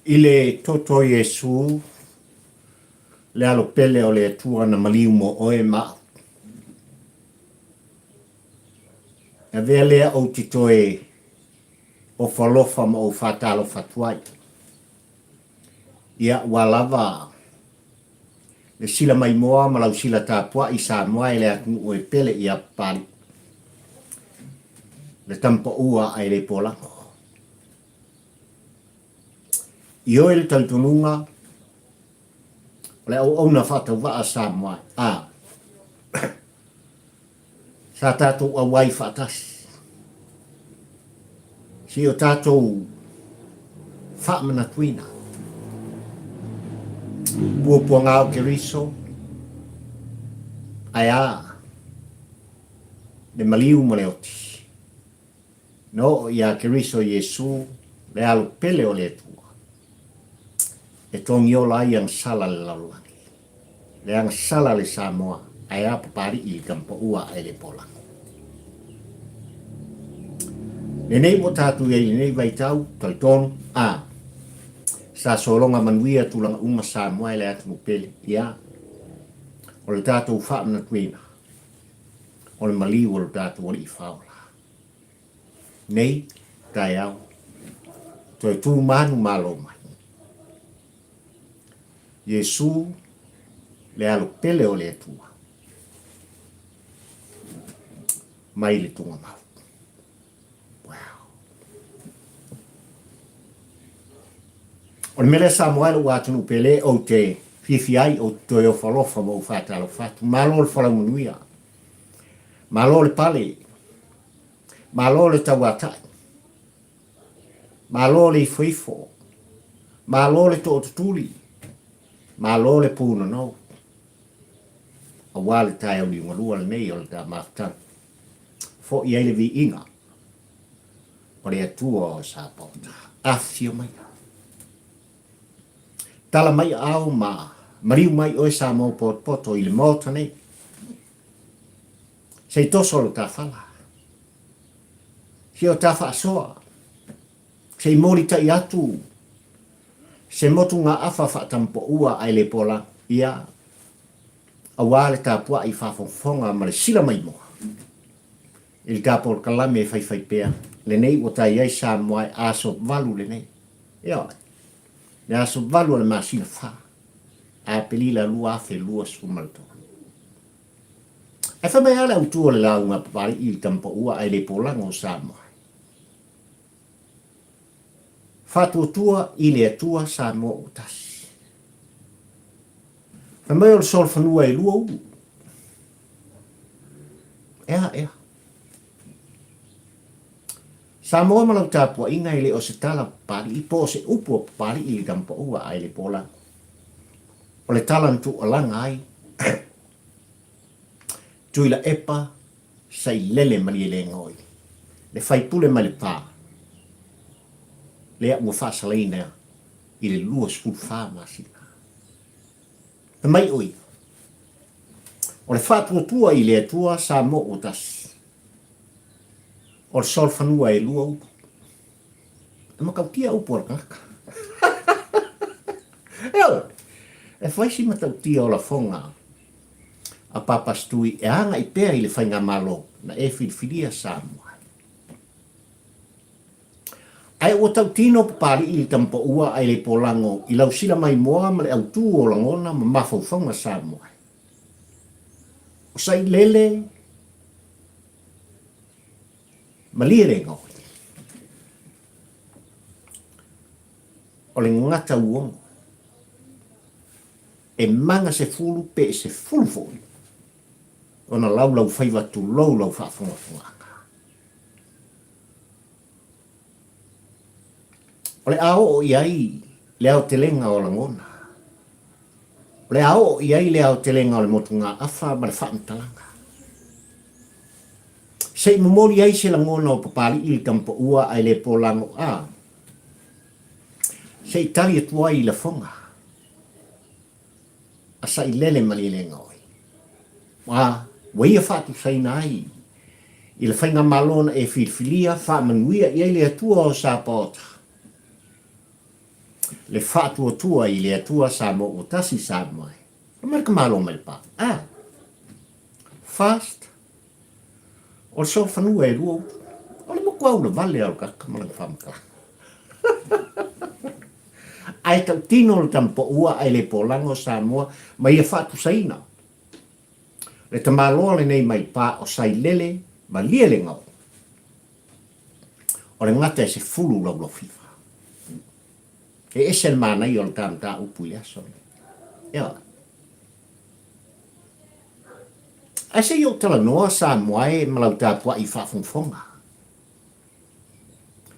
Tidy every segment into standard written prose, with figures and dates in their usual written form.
I le toto o Iesu, le Alo pele o le Atua na maliu mo oe ma au. E avea lea ou te toe ofo alofa ma ou faatalofa atu ai. Ia, ua lava le sila maimoa ma lau sila tapuai i Samoa e le atunuu e pele ia Papalii, le tama paua ae le polago. I oe le talitonuga o le auauna faatauvaa a Samoa a sa tatou auai faatasi se i o tatou faamanatuina puapuaga o Keriso ae a le maliu ma le oti. Na oo ia Keriso Iesu le Alo pele o le Atua, e togiola ai agasala le lalolagi, le agasala le Samoa ae a Papalii i Tamapaua ae le Polago. Lenei ua tatou i ai i lenei vaitau, talitonu, a, sa sologa manuia tulaga uma Samoa e le atunuu pele, ia, o le tatou faamanatuina o le maliu o lo tatou Alii Faaola. Nei, taeao, toe tu manu malo mai. Iesu, le Alo pele o le Atua, mai le tugamau. Wow. O le mea lea Samoa e lou atunuu pele ou te fiafia ai ou te toe ofo alofa ma ou faatalofa atu. Malo le folau manuia. Malo le pale. Malo le tauatai. Malo le ifoifo. Malo le tootutuli. Malo le pūnonou. Aua le taeao liugalua lenei o le ta mafutaga. Fo'i ai le viiga o le Atua o Sapaota. Afifio maia. Tala mai aao ma maliu mai oe Samoa potopoto i le Maota nei. Se i toso lo ta fala. Se o ta faasoa. Se i molitai atu se motugaafa faatampoua ae le pola ia aua le tapuai faafogafoga ma le sila maimoa i le ta polokalame e faifai pea lenei ua ta i ai Samoa e aso valu lenei. Ioe, le aso valu o le masina fa, Aperila 2023. Ae fai mai lava le autu o le lauga a Papalii i le tama paua ae le polago o Samoa. Faatuatua i le Atua Samoa ua tasi. Fai mai o le solofanua e lua ulu. Ea, ea. Samoa ma lau tapuaiga e le o se tala Papalii po o se upu a Papalii i le tama paua ae le polago. O le tala na tuualaga ai Tuilaepa Sailele Malielegaoi, le faipule mai Lepa, lea ua faasalaina i le 24 masina. Fai mai o ia, o le faatuatua i le Atua Samoa ua tasi, o le solofanua e lua upu. E matautia upu a le tagata. Ioe, e fai si matautia o lafoga a Papa Stui e agai pea i le faigamalo na e filifilia Samoa ai. Ae ua tautino Papalii i le tama paua ae le polago i lau sila maimoa ma le autū o lagona ma mafaufauga Samoa ai. O Sailele Malielegaoi. O le gata uogo. E maga sefulu pe sefulu foi ona laulau faiva tulou lau faafogafogaga. O le a oo i ai le aotelega o lagona. O le a oo i ai le aotelega o le motugaafa ma le faamatalaga. Se i momoli ai se lagona o Papalii i le tama paua ae le polago a se i tali atu ai i lafoga a Sailele Malielegaoi. A ua ia faatusaina ai i le faigamalo na e filifilia faamanuia i ai le Atua o Sapaota. Le Faatuatua i le Atua Samoa ua tasi Samoa e. Fai mai le tamaloa mai Lepa, A! First, o le solofanua e lua utu. O le matua ulavale lava o le tagata ma lana faamatalaga. Ae tautino le tamapoua ae le polaga o Samoa ma ia faatusaina. Le tamaloa lenei mai Lepa o Sailele Malielegaoi. O le gata e sefulu laulaufiva. E ese le manaia o le ta mataupu i le aso lenei. Ioe. Ae se i ou talanoa Samoa e ma lau tapuai faafogafoga.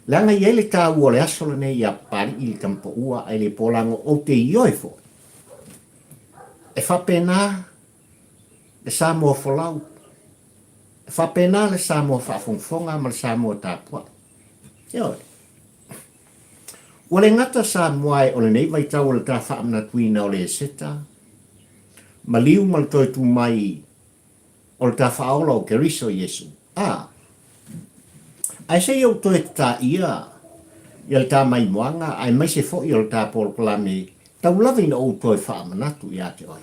Leaga e i ai le taua o le aso lenei ia Papalii le tamapoua ae le polago ou te ioe foi. E faapena le Samoa folau. E faapena le Samoa faafogafoga ma le Samoa tapuai. Ioe. Ua le gata Samoa e o lenei vaitau o le ta faamanatuina o le Eseta, maliu ma le toe tu mai o le ta faaola o Keriso Iesu. A! Ae se i ou toe tataia ia le ta maimoaga aemaise foi o le ta polokalame tau lava ina ou toe faamanatu ia te oe.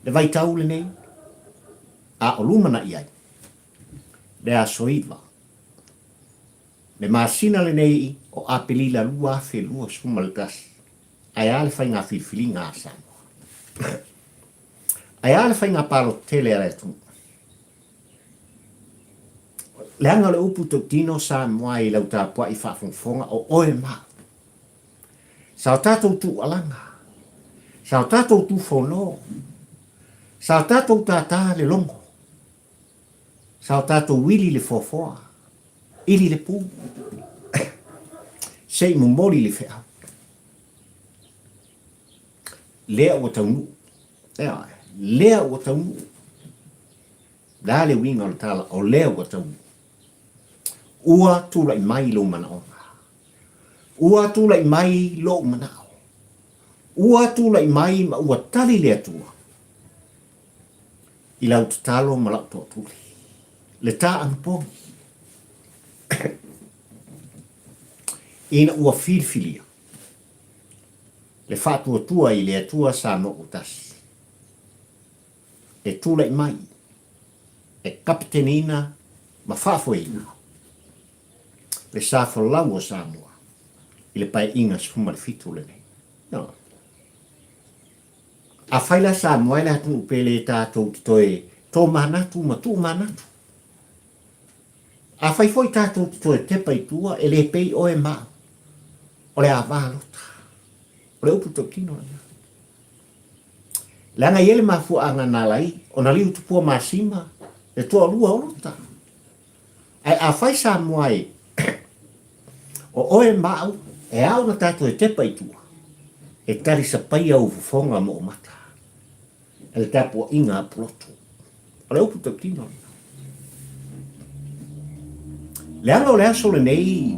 Le vaitau lenei, a o lumanai ai, le aso iva, le masina lenei o Apelila 2021, ae a le faiga filifiliga a Samoa? Ae a le faiga palota tele a le atunuu? Leaga o le upu tautino Samoa i lau tapuai faafogafoga o oe ma au. Sa o tatou tuualaga, sa o tatou tufono, sa o tatou tātā le logo, Sa o tatou ili le foafoa, ili le pu, se i momoli le feau. Lea ua taunuu. Ioe, lea ua taunuu. Le a le uiga o le tala, o lea ua taunuu. Ua tulai mai lou manaoga. Ua tulai mai lou manao. Ua tulai mai ma ua tali le Atua. I lau tatalo ma lau toatuli. Le ta anapogi. Ina ua filifilia le faatuatua i le Atua Samoa ua tasi, e tulai mai e kapeteniina ma faafoeina le sa folau o Samoa i le Paeaiga 17 lenei. Ioe. Afai la Samoa e le atunuu pele tatou te toe tomanatu ma tuumanatu. Afai foi tatou te toe tepa i tua, e le pei oe ma au. O le ava lota. O le upu tautino lena. Leaga e i ai le mafuaaga na ala ai ona liu tupua masima le toalua o Lota. Ae afai Samoa e o oe ma au e ao ona tatou e tepa i tua, e talisapaia ou fofoga ma ou mata e le tapuaiga a Pulotu. O le upu tautino lena. Leaga o le aso lenei,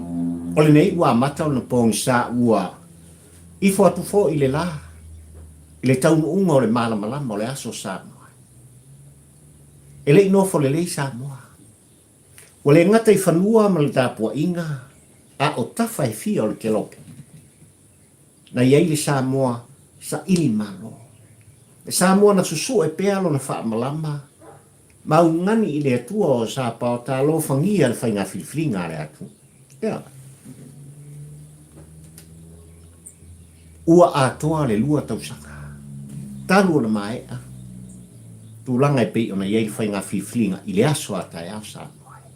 o lenei ua amata ona pogisa ua ifo atu foi le la i le taunuuga o le malamalama o le aso Samoa. E le i nofo lelei Samoa. Ua le gata i fanua ma le tapuaiga, a o tafa e fia o le kelope. Na i ai le Samoa saili malo. Le Samoa na susue pea lona faamalama ma augani i le Atua o sa paota alofagia le faiga filifiliga a le atunuu. Ea. Ua atoa le lua tausaga talu ona maea tulaga e pei ona i ai le faiga filifiliga i le aso a taeao Samoa ai.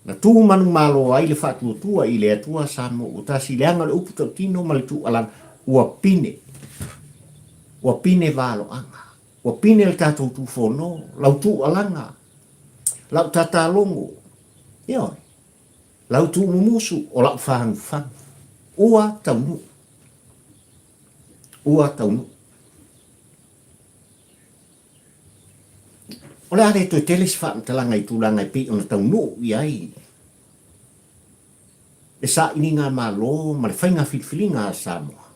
Na tu manumalo ai le faatuatua i le Atua Samoa ua tasi leaga le upu tautino ma le tuualalo ua pine, ua pine valoaga, ua pine le tatou tufono, lau tuualaga, lau tatalogo, ioe. Lau tuumumusu o la'u fagufagu, ua taunuu, ua taunuu. O le a le toe tele se faamatalaga i tulaga e pei ona taunuu i ai le sailiga a Malo ma le faiga filifiliga a Samoa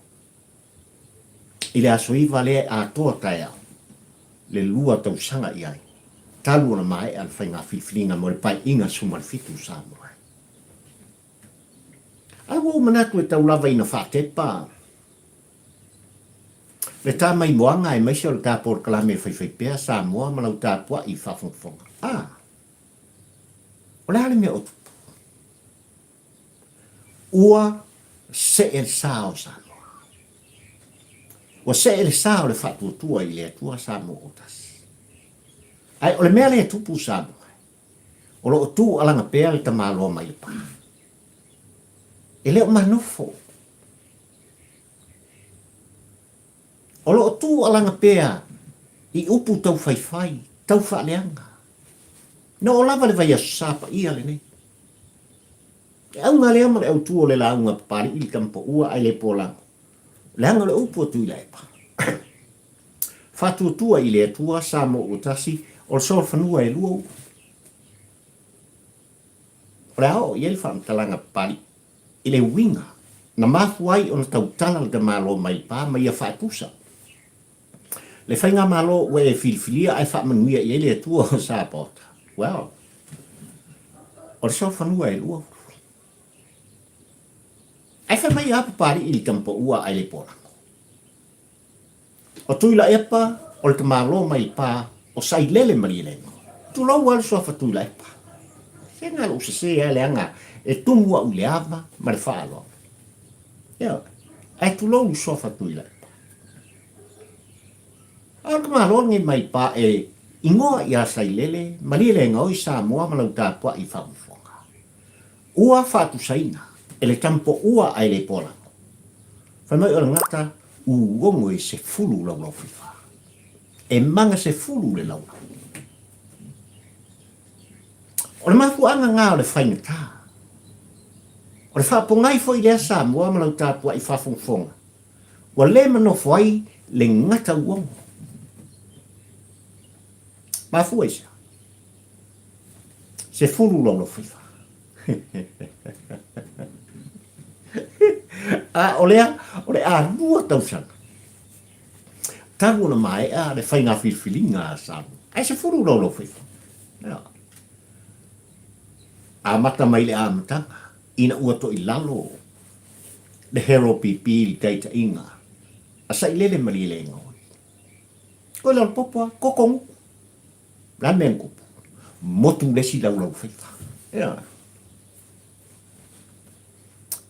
i le aso iva lea e atoa taeao le lua tausaga i ai talu ona maea le faiga filifiliga mo le Paeaiga 17 Samoa. Ae ua ou manatu e tau lava ina faatepa le ta maimoaga aemaise o le ta polokalame e faifaipea Samoa ma lau tapuai faafogafoga. A! O le a le mea o tupu? Ua see le sa o Samoa. Ua see le sa o le faatuatua i le Atua Samoa ua tasi. Ae o le mea lea e tupu Samoa, o lo o tu alaga pea le tamaloa mai le pa. E le o manofo. O lo o tu alaga pea i upu tau faifai, tau faaleaga. Na oo lava le vaiaso sa paia lenei. Le auga lea ma le autu o le lauga a Papali'i le tama paua ae le polago, leaga o le upu a Tuilaepa. Faatuatua i le Atua Samoa ua tasi, o le solofanua e lua ulu. O le a oo i ai le faamatalaga a Papali'i i le uiga na mafua ai ona tautala le tamaloa mai le pa ma ia faatusa le faigamalo ua e filifilia ae faamanuia i ai le Atua o Sapaota. Well, o le solofanua e lua ulu. Ae fai mai a Papali'i i le tama paua ae le polago. O Tuilaepa o le tamaloa mai le pa o Sailele Malielegaoi. Tulou a le suafa Tuilaepa. Se na lou sese a leaga e tumu au i le ava ma le faaaloalo. Ioe. Ae tulou le suafa Tuilaepa. A o le tamaloa lenei mai le pa e igoa ia Sailele Malielegaoi Samoa ma lau tapuai faafofoga. Ua faatusaina e le tama-poua ae le poalago. Fai mai o le gata uogo e sefulu laulaufifa. E maga sefulu le laulau. O le mafuaaga nga o le faigata. O le faapogai foi lea Samoa ma lau tapuai faafogafoga, ua le manofo ai le gata uogo. Mafua i sea? Sefulu laulaufifa. A o lea, o le alua tausaga talu ona maea le faiga filifiliga a Samoa. Ae sefulu laulaufifa. Ia. Amata mai le amataga ina ua toilalo le Hero PP i le taitaiga a Sailele Malielegaoi. Koe lalo popo a, koko nuku. Le a le mea na tupu? Motu le isi laulau faiva. Ioe.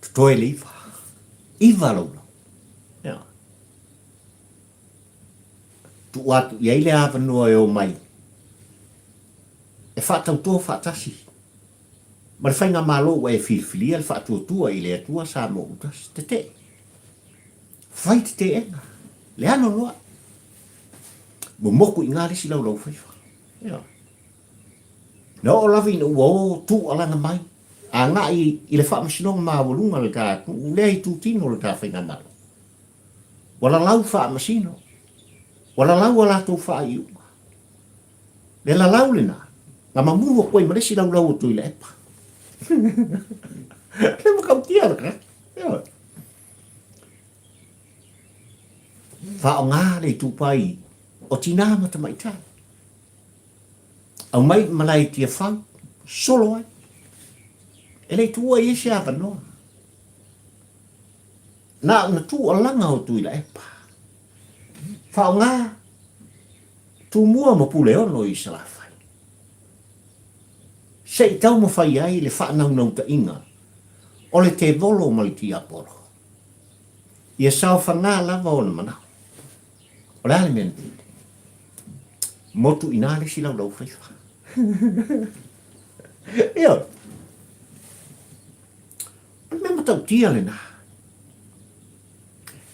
Totoe le iva. Iva laulau. Ioe. Tuu atu i ai le avanoa e omai e faatauto faatasi ma le faigamalo ua e filifilia le faatuatua i le Atua Samoa ua tasi. Tetee. Fai teteega. Le anoanoai. Momoku i ngā le isi laulau faiva. Ioe. Na oo lava ina ua o tuualaga mai, agai i le faamasinoga maualuga o le ta atunuu, lea itutino o le ta faigamalo. Ua lalau faamasino, ua lalau a latou faaiuga. Le lalau lena, na mamulu atu ai ma le isi laulau o Tuilaepa. Le matautia le tagata. Ioe. Faaaoga le itupai o tinā ma tamaitai. Aumai i malae i Tiafau, solo ai. E le i tuua i ai se avanoa. Na ona tuualaga o Tuilaepa. Faaaoga Tumua ma Puleono i Salafai. Se i taumafai ai le faanaunautaiga o le tevolo ma le tiapolo. Ia saofaga lava ona manao. O le a le mea na tupu? Motu i nā le isi laulau faifa. Ioe. O le mea matautia lenā.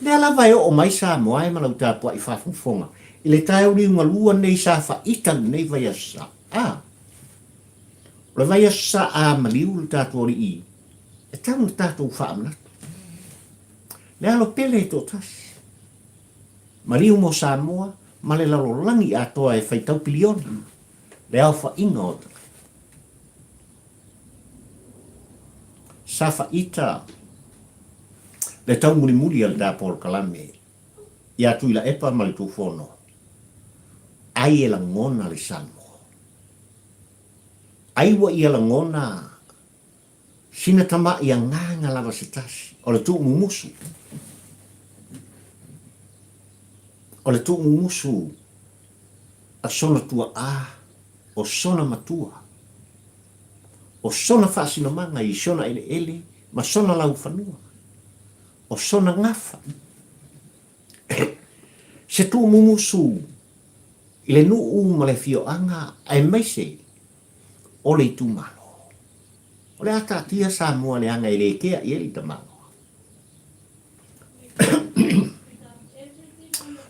Lea lava e oo mai Samoa e ma lau tapuai faafogafoga i le taeao liugalua nei sa faaita lenei vaiaso sa. A! O le vaiaso sa a maliu le tatou alii e tau na tatou faamanatu. Le alo pele e toatasi. Maliu mo Samoa ma le lalolagi atoa e faitau piliona le aofaiga o tagata. Sa faaita le taumulimuli a le ta polokalame iā Tuilaepa ma le Tufono, ai e lagona le Samoa. Ai ua ia lagona. Sina tamaʻi agaga lava se tasi, o le tuumumusu. O le tuumumusu a sona tuaʻā, o sona matua, o sona faasinomaga i sona eleele ma sona laufanua, o sona gafa. Se tuumumusu i le nuu ma le afioaga aemaise o le itumalo. O le a taatia Samoa leaga e le kea i ai le tamaloa.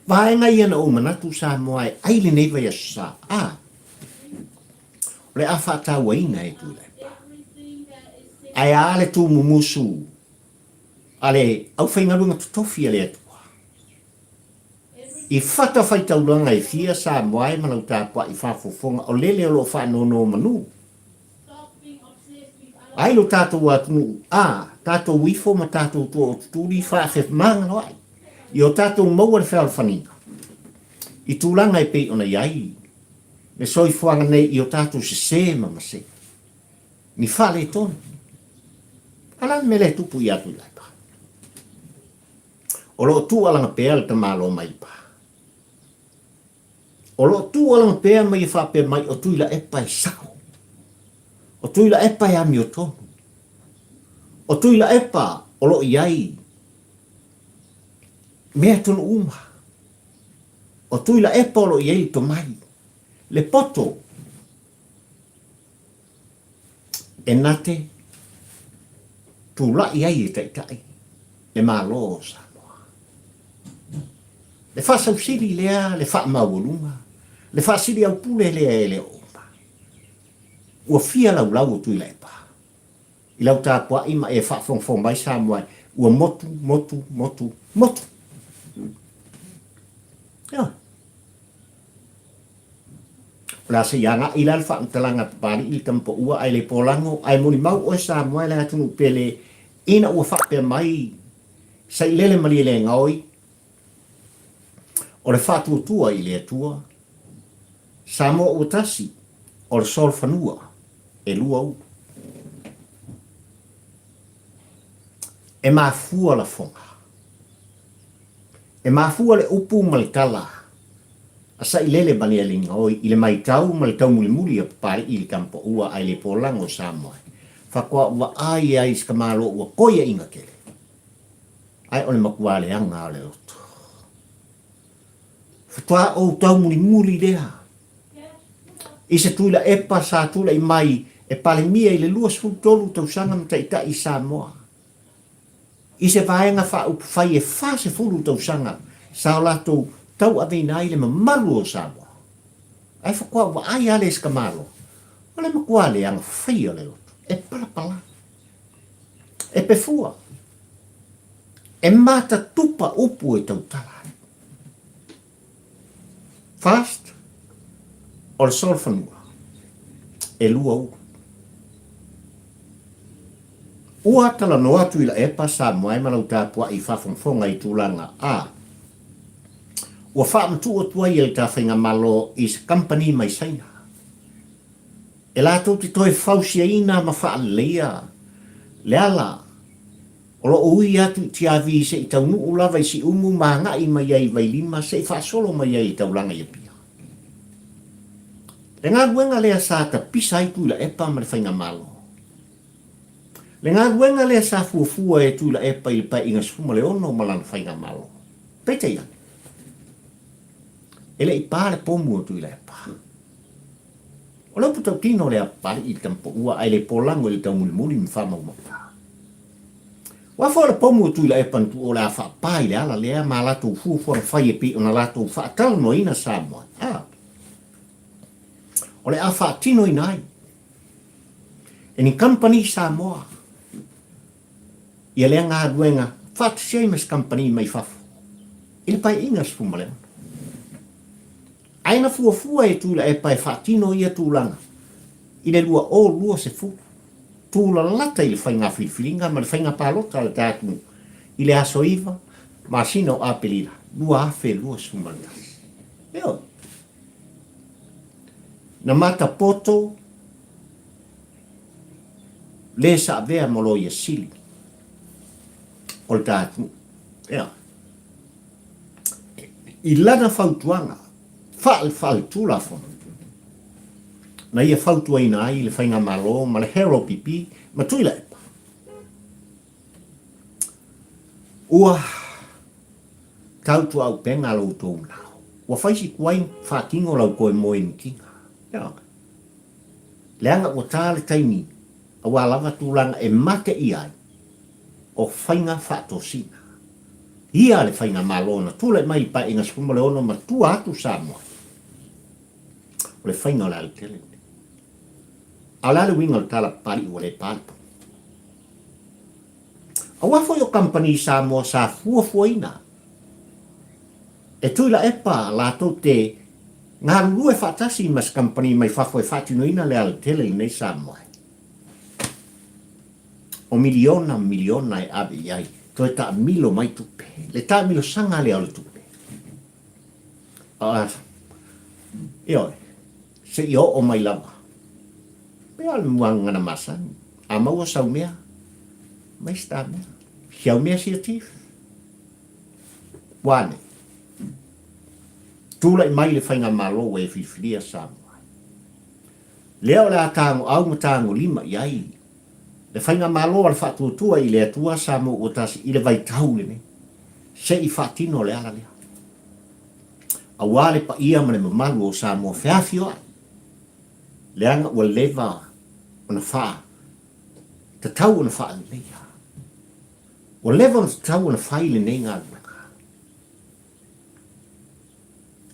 Vaega ia na ou manatu Samoa e ai lenei vaiaso sa a o le a faatauaina e Tuilaepa. Ae a le tumumusu a le aufaigaluega totofi a le Atua. I fatafaitaulaga e fia Samoa e ma lau tapuai faafofoga o lele o lo o faanonomanu. Ai lo tatou atunuu, a, tatou ifo ma tatou tuaotutuli faafemagaloai i o tatou maua le fealofaniga i tulaga e pei ona i ai le soifuaga nei i o tatou sese ma mase, ni faaletonu. A o le a le mea lea e tupu ia Tuilaepa? O lo o tuualaga pea le tamaloa mai pa. O lo o tuualaga pea ma ia faapea mai o Tuilaepa e sao. O Tuilaepa e amiotonu. O Tuilaepa o lo o i ai mea tonu uma. O Tuilaepa o lo o i ai le tomai, le poto e na te tulai ai e taitai le Malo o Samoa. Le faasausili lea, le faamaualuga, le faasiliaupule lea e le o uma. Ua fia laulau o Tuilaepa i lau tapuai ma e faafogafoga mai Samoa ua motu, motu, motu, motu. Ioe. O le a se i agai la le faamatalaga a Papalii i le tamapaua ae le polago ae molimau oe Samoa e le atunuu pele ina ua faapea mai Sailele Malielegaoi o le faatuatua i le Atua Samoa ua tasi o le solofanua e lua ulu. E mafua lafoga. E mafua le upu ma le tala a Sailele Malielegaoi i le maitau ma le taumulimuli a Papalii i le tamapaua ae le polago o Samoa e faatoa vaai ai i se tamaloa ua koiaina tele. Ae o le matua leaga o le loto. Faatoa ou taumulimuli lea i se Tuilaepa sa tulai mai e Palemia i le 23 tausaga ma taitai i Samoa. I se vaega faaupufai e 40 tausaga sa o latou tauaveina ai le mamalu o Samoa. Ae faatoa vaai lava le isi tamaloa, o le matua leaga faia o le loto, e palapala, e pefua, e matatupa upu e tautala ai. First, o le solofanua, e lua ulu. Ua talanoa Tuilaepa Samoa ma lau tapuai faafogafoga i tulaga a ua faamatuu atu ai e le ta faigamalo i se kamupani mai Saina e latou te toe fausiaina ma faaleleia le ala O lo o ui atu i Tiavi se i taunuu lava i Siumu ma agai mai ai i Vailima se i faasolo mai ai i taulaga i Apia. Le galuega lea sa tapisa ai Tuilaepa ma le Faigamalo. Le galuega lea sa fuafua e Tuilaepa i le Paeaiga 16 ma lana Faigamalo. Peitai ane, e le i pa le pomu o Tuilaepa. O le upu tautino lea Papalii i le tamapaua ae le polago i le taumulimuli ma faamaumauga. Ua foi o le pomu o Tuilaepa na tuu o le a faapa i le ala lea ma latou fuafuaga fai e pei ona latou faatalanoaina Samoa a o le a faatinoina ai e ni kamupani Samoa ia lea galuega faatasi ai ma se kamupani mai fafo i le Paeaiga 16. Ae na fuafua e Tuilaepa e faatino ia tulaga i le 2020, tūlalata i le faiga filifiliga ma le faiga palota a le ta atunuu i le aso 9 masina o Aperila 2021. Ioe. Na matapoto. le sa avea ma Loia Sili o le ta atunuu. Ioe. I lana fautuaga faale-Tulafono na ia fautuaina ai le Faigamalo ma le HROPP ma Tuilaepa, ua tautuaupega lo outou manao. Ua fai si tuai faatino lau toe moe mitiga. Ioe. Leaga ua ta le taimi aua lava tulaga e mate ia ai o faiga faatosina. Ia le Faigamalo na tulai mai i le Paeaiga 16 ma tua atu Samoa, o le faiga o le alatele lenei. A o le a le uiga o le tala papalii ua le pa le pono? Aua foi o kamupani Samoa sa fuafuaina e Tuilaepa latou te galulue faatasi ma se kamupani mai fafo e faatinoina le alatele lenei Samoa. O miliona ma miliona e ave i ai, toe taamilo mai tupe. Le taamilosaga lea o le tupe. Ioe, seia oo mai lava. Pei lava o le muagagana masani, a maua sau mea, mai se ta mea. Si au mea sia chief. Ua ane. Tulai mai le faigamalo ua e filifilia Samoa. Lea o le a tagoau ma tagolima i ai le faigamalo a le Faatuatua i le Atua Samoa ua tasi i le vaitau lenei, se i faatino le ala lea. Aua le paia ma le mamalu o Samoa feafioai, leaga ua leva ona faa tatau ona faaleleia. Ua leva ona tatau ona fai lenei galuega.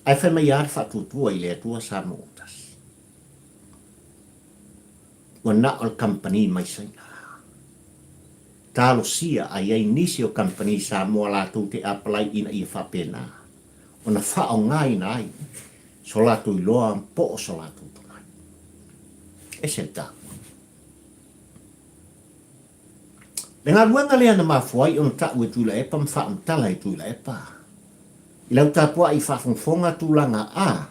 Ae fai mai lava le Faatuatua i le Atua Samoa ua tasi. Ua na o le kamupani mai Saina. Talosia a i ai nisi o kamupani Samoa latou te apalai ina ia faapena ona faaaogaina ai so latou iloa po o so latou tomai. Ese le taua. Le galuega lea na mafua ai ona tau e Tuilaepa ma faamatala e Tuilaepa i lau tapuai i faafogafoga tulaga a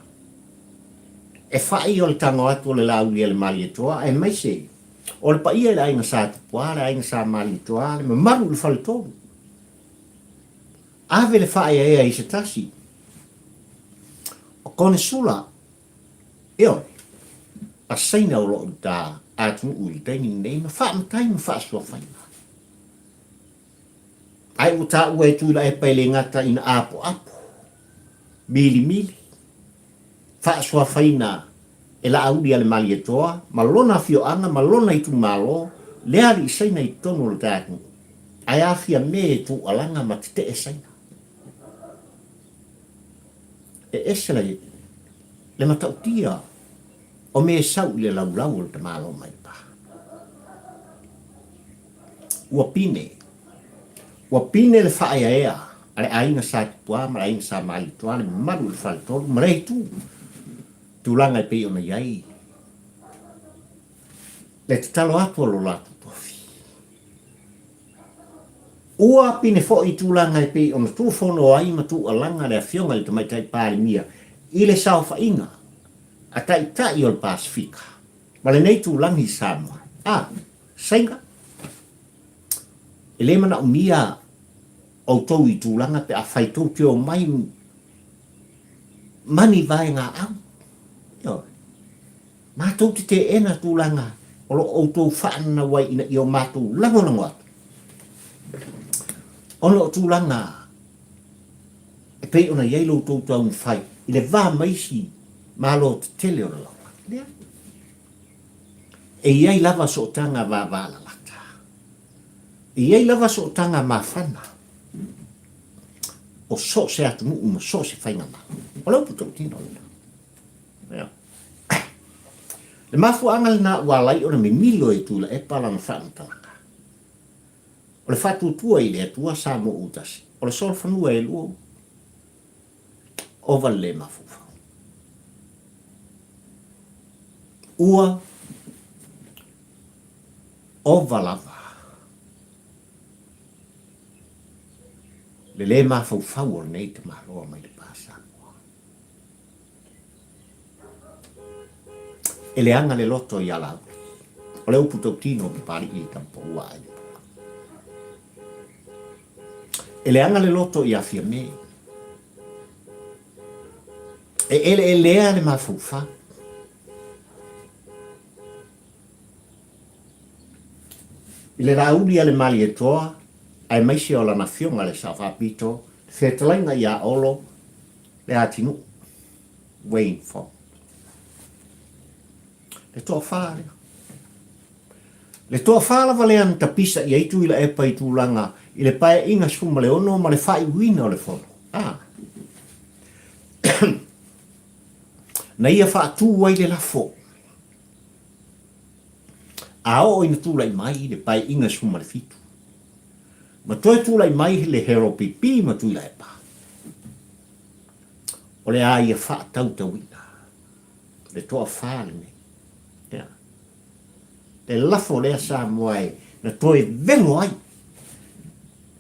e fai o le tago atu o le Laauli a le Malietoa aemaise o le paia i le aiga Sa Tupuā, le aiga Sa Malietoa, le mamalu i le faletolu. Ave le faaeaea i se tasi o Konesula, ioe, a Saina o lo o i uta atunuu i le taimi lenei ma faamatai ma faasuafaina. Ae ua taua e Tuilaepa e le gata ina apoapo, milimili, faasuafaina e Laauli a le Malietoa ma lona afioaga ma lona itumalo le alii Saina i totonu o le ta atunuu, ae afia me e tuualaga ma tetee Saina. E ese le matautia o me e sau i le laulau o le tamaloa mai le pa. Ua pine. Ua pine le faaeaea a le aiga Sa Tupuā ma le aiga Sa Malietoa, le mamalu o le faletolu ma lea itu tulaga e pei ona i ai le tatalo atu a lo latou tofi. Ua pine foi i tulaga e pei ona tuufono ai ma tuualaga le Afioga i le Tamaitai Palemia i le saofaiga a Taitai o le Pasefika ma lenei tulaga i Samoa. A, Saina, e le manaomia outou i tulaga pe afai tou te omai ma ni vaegaau. Ioe. Matou te teena tulaga o lo o outou faananau ai ina ia o matou lagolago atu ona o tulaga e pei ona i ai lo outou taumafai i le va ma isi malo tetele o le lalolagi. Leai. E i ai lava sootaga vavalalata. E i ai lava sootaga mafana o so o se atunuu ma so o se faigamalo. O le upu tautino lena. Ia. Le mafuaaga lena ua ala ai ona mimilo e Tuilaepa lana faamatalaga. O le faatuatua i le Atua Samoa Utasi, o le solofanua e lua ova le le mafaufau. Ua ova lava le le mafaufau o lenei tamaloa mai le pa Samoa. E leaga le loto ia Laauli. O le upu tautino o Papali'i i Tamapaua ai. E leaga le loto ia Fiamē. E eleelea le mafaufau. I le lāuli a le Malietoa, aemaise o lana afioga le Sao Faapito, le fetalaiga ia Olo, Leatinuu, Wayne Fong. Le toafa lea. Le toafa lava lea na tapisa i ai Tuilaepa i tulaga i le Paeaiga 16 ma le faaiuina o le Fono. A. Na ia faatu ai le lafo. A oo ina tulai mai le Paeaiga 17, ma toe tulai mai le HLPP ma Tuilaepa, o le a ia faatautauina le toafa lenei. Ia. Le lafo lea Samoa e na toe velo ai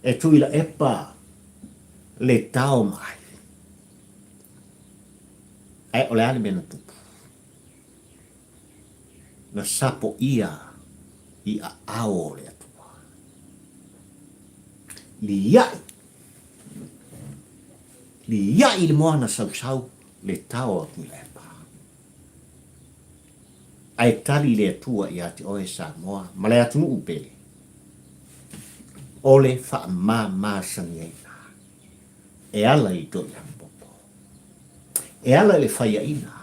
e Tuilaepa le tao ma ai. Ae o le a le mea na tupu? Na sapoia i aao o le Atua. Lia'i, lia'i le moana sausau le tao a Tuilaepa. Ae tali le Atua ia te oe Samoa ma le atunuu pele, o le faamamasagiaina e ala i Toiapopo, e ala i le faiaina,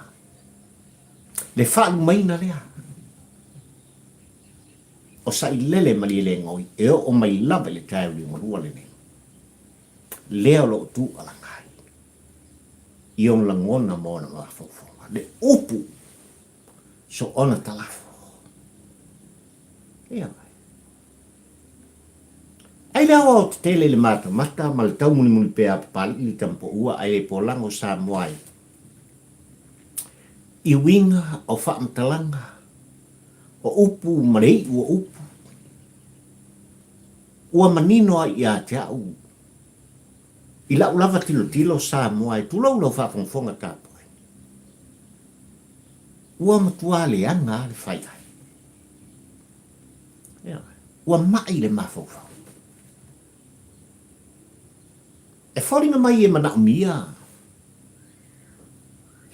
le faalumaina lea o Sailele Malielegaoi e oo mai lava i le taeao liugalua lenei, lea o lo o tuualaga ai i ona lagona ma ona mafaufauga, le upu soona talafo. Ioe. Ai le aoaotetele i le matamata ma le taumunimuni pea a Papali'i le Tamapoua ai le polago Samoa ai i uiga o faamatalaga o upu ma le iu o upu ua manino ai ia te au i lau lava tilotilo Samoa e tulou lau faafogafoga tapuai ua matua leaga a le fai ai. Ioe. Ua maʻi le mafaufau. E foliga mai e manaomia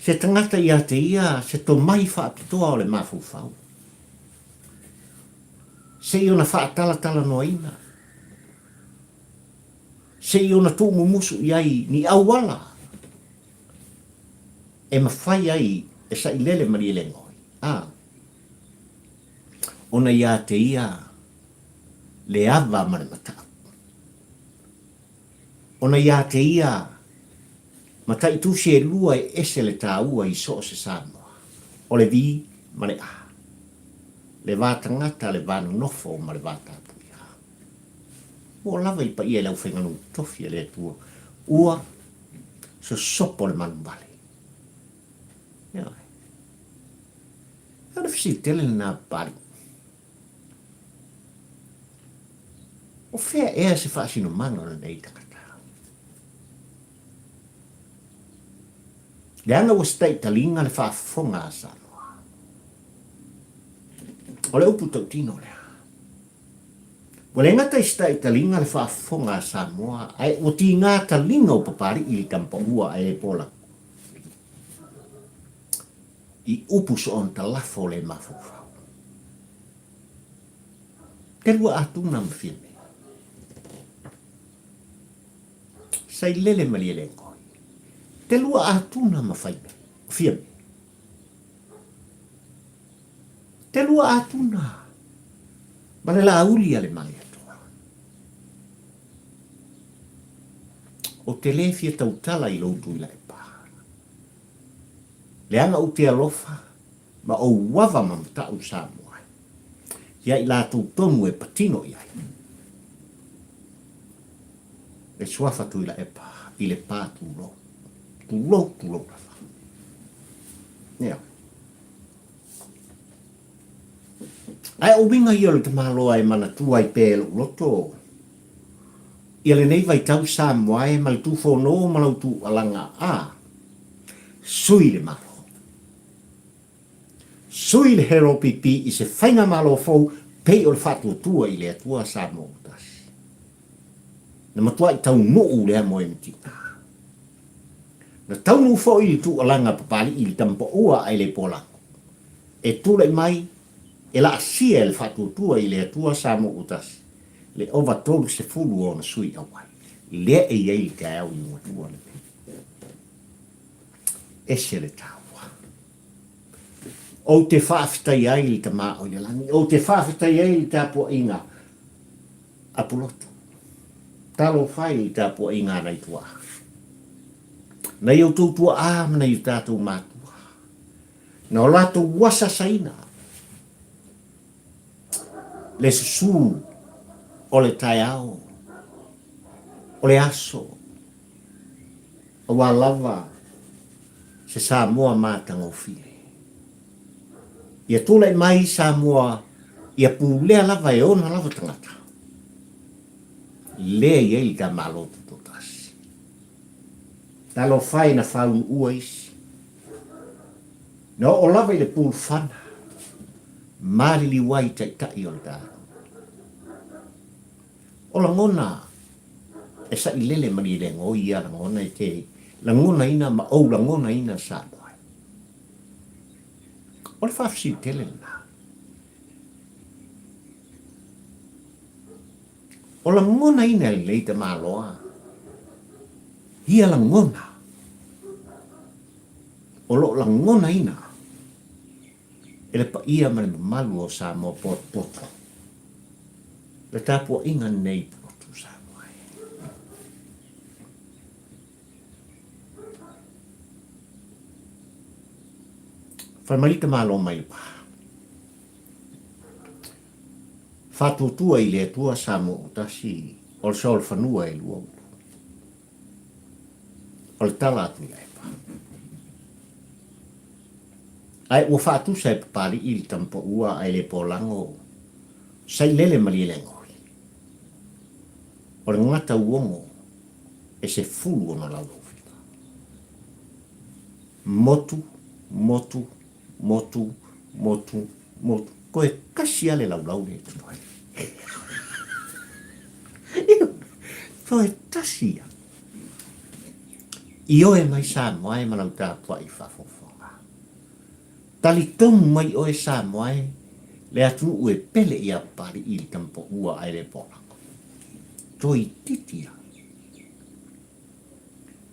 se tagata ia te ia se tomai faapitoa o le mafaufau, se i ona faatalatalanoaina, se i ona tuumumusu i ai ni auala e mafai ai e sailele malielegaoi. A. Ona ia te ia le ava ma le matau. Ona ia te ia mataitusi e lua e ese le taua i so o se Samoa, o le V ma le A. Le va tagata, le va nonofo ma le va tapuia. Ua lava i paia i le aufaigaluega totofi a le Atua, ua sosopo le manuvale. Ioe. O le fesili tele lena Papalii. O fea ea se faasinomaga o lenei tagata? Leaga ua setaitaliga le faafofoga a Samoa. O le upu tautino lea. Ua le gata i setaitaliga le faafofoga a Samoa, ae ua tiga taliga o Papalii i le tamapaua a e Polaku. I upu soona talafo le mafaufau. Te lua atuna ma Fiamē. Sailele Malielegaoi. Te lua atuna ma Faimē, Fiamē. Te lua atuna ma le Laauli a le Malietoa. O te le fia tautala i lou Tuilaepa. Leaga ou te alofa ma ou ava ma matau Samoa ai, ia i latou tonu e patino i ai. Le suafa Tuilaepa i le pa tulou, tulou, tulou lava. Ea. Ae o uiga ia o le tamaloa e manatua ai pea e lou loto ia lenei vaitau Samoa e ma le tufono ma lau tuualaga a sui le Malo. Sui le HLPP i se faigamalo fou pei o le faatuatua i le Atua Samoa ua tasi. Na matuai taunuu lea moemitiga. Na taunuu foi le tuualaga a Papalii i le tamapaua a Elepoalago e tulai mai e laasia e le faatuatua i le Atua Samoa ua tasi le ova 30 o ona sui auai. Lea e i ai le taeao i Ugatua lenei. Ese le taua. Ou te faafetai ai i le Tama o i le lagi, ou te faafetai ai i le tapuaiga a Pulotu. Talofa e i le tapuaiga a nai tuaa. Nai outou tuaa ma nai o tatou matua. Na o latou asaasaina le susu o le taeao, o le aso, Aua lava se Samoa matagofie. Ia tulai mai Samoa ia pulea lava e ona lava tagata. Lea e i ai le ta Malo Tutoatasi. Talofa e na faauluua isi. Na oo lava i le pulufana, maliliu ai taitai o le ta atunuu. O lagona e sailele malielego ia lagona e te lagonaina ma ou lagonaina Samoa ai. O le faafesili tele lena. O lagonaina e lenei tamaloa ia lagona o lo o lagonaina e le paia ma le mamalu o Samoa potopoto le tapuaiga lenei i Pulotu Samoa e. Fai mai le tamaloa mai le pa. Faatuatua i le Atua Samoa ua tasi o le solofanua e 2 ulu. O le tala a Tuilaepa. Ae ua faatusa e Papalii le tamapaua ae le polago sailele Malielegaoi. O le gata uogo e 16 laulaufila. Motu, motu, motu, motu, motu. Toe tasi lava le laulau lea e totoe. Toe tasi lava. Ioe mai Samoa e ma lau tapuai faafofoga. Talitonu mai oe Samoa e, le atunuu e pele ia Papalii i le tamapaua ae le polako. Toeitiiti a.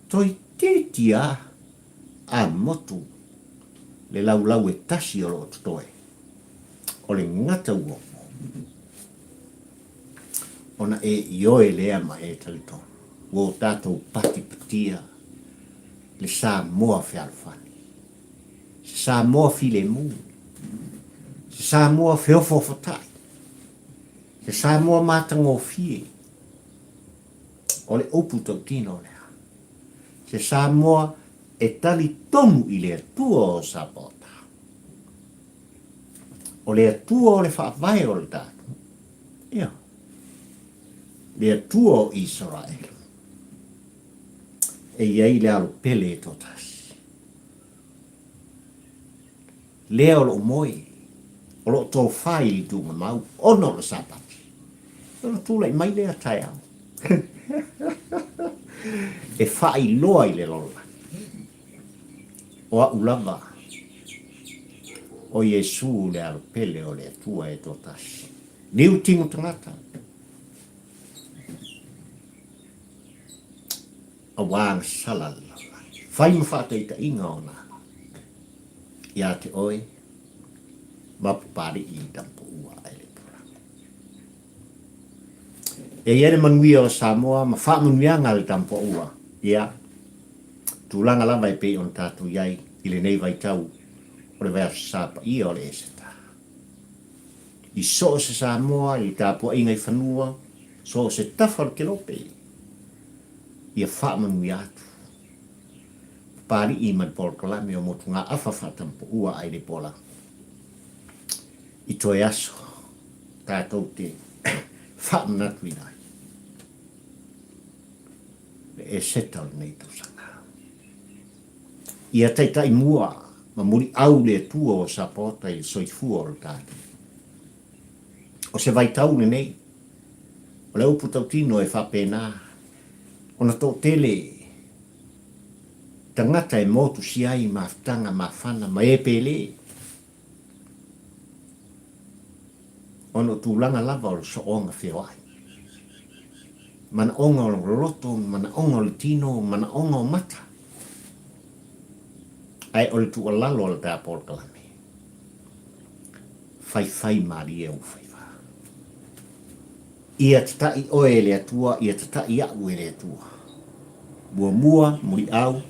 Toeitiiti a a motu le laulau e tasi o lo o totoe, o le gata uogo. Ona e ioe lea ma e talitonu, ua o tatou patipatia le Samoa fealofani, se Samoa filemu, se Samoa feofoofotai, se Samoa matagofie, o le upu tautino lea, se Samoa e talitonu i le Atua o Sapaota. O le Atua o le faavae o le tatou, ia, le Atua o Isaraelu, e i ai le alo pele e toatasi. Lea o loo moe, o loo tofa i le tuugamau ona o le Sapati. Ona tulai mai lea taeao e faailoa i le lalolagi, o a'u lava o Iesu le Alo pele o le Atua e toatasi. Niu tino tagata, auā na sala le lalolagi. Fai ma faataitaiga ona ala iā te oe ma Papalii i Tampouua ae le Pulamo. E i ai le manuia o Samoa ma faamanuiaga a le Tampouua, ia, tulaga lava e pei ona tatou i ai i lenei vaitau o le vaiaso sa paia o le Eseta. I so o se Samoa i le tapuaiga i fanua, so o se tafa o le kelope, ia faamanuia atu. Papalii ma le polokalame o Motugaafa Faatampuua ai le Pola i toe aso tatou te faamanatuina ai le Eseta o lenei tausaga. Ia taitai mua. Ma muliau le Atua ua sapota i le soifua o le tatou. O se vaitau lenei, o le upu tautino e faapena ona toatele tagata e motusia ai mafutaga mafana ma e pele, ona o tulaga lava o le sooga feoai, manaoga o le loto, manaoga o le tino, manaoga o mata. Ae o le tuualalo a le ta polokalame, faifai malie ou faiva. Ia tataʻi oe e le Atua, ia tataʻi aʻu e le Atua. Muamua, muliau,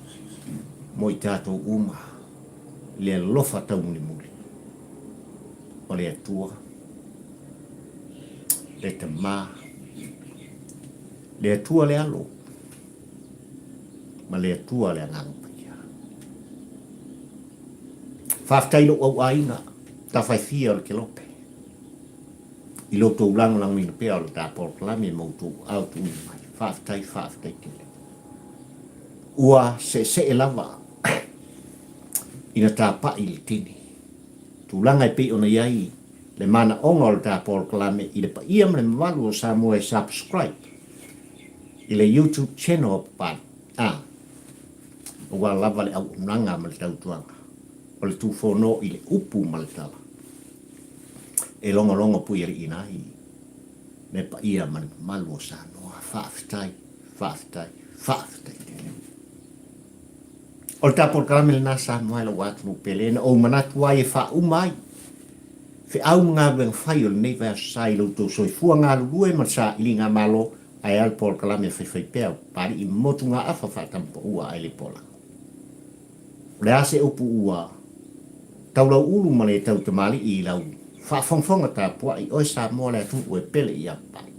mo i tatou uma, le alofa taumulimuli o le Atua, le Tama, le Atua le Alo, ma le Atua le Agaga Paia. Faafetai i lou auaiga, tafaifia o le Kelope, i lo outou lagolagoina pea o le ta polokalame ma outou aao tuuina mai. Faafetai, faafetai tele. Ua seesee lava ina tapai le tini. Tulaga e pei ona i ai le manaoga o le ta polokalame i le paia ma le mamalu o Samoa e subscribe i le YouTube channel a Papalii. A, aua lava le auaunaga ma le tautuaga o le tufono i le upu ma le tala e logologo puialiiina ai le paia ma le mamalu o Samoa. Faafetai, faafetai, faafetai tele. O le ta polokalame lena Samoa e lou atunuu pele na ou manatu ai e faauma ai feau ma galuega fai o lenei vaiaso sa i lo outou soifua galulue ma le sailiga malo ae a le polokalame faifaipea o Papalii motugaafa faatamapaua ae le polago. O le a se upu ua taulauulu ma le tautamalii i lau faafogafoga tapuai oe Samoa le atunuu e pele ia Papalii.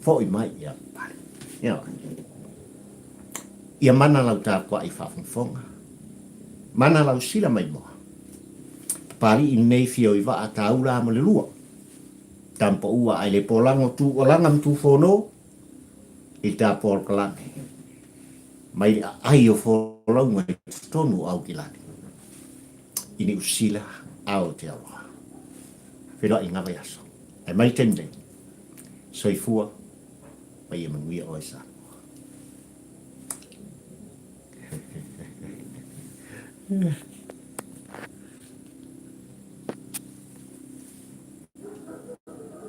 Foi mai ia Papalii. Ioe. Ia mana lau tapuai faafogafoga. Mana lau sila maimoa. Papalii lenei fio i vaa taula ma le lua. Tampaua ae le polago tuualaga ma tufono i le ta polokalame mai le aai o folauga i totonu o Aukilani i Niu Sila Aotearoa. Feiloai i ngā vaiaso. Ae mai le taimi nei, soifua ma ia manuia oe Samoa.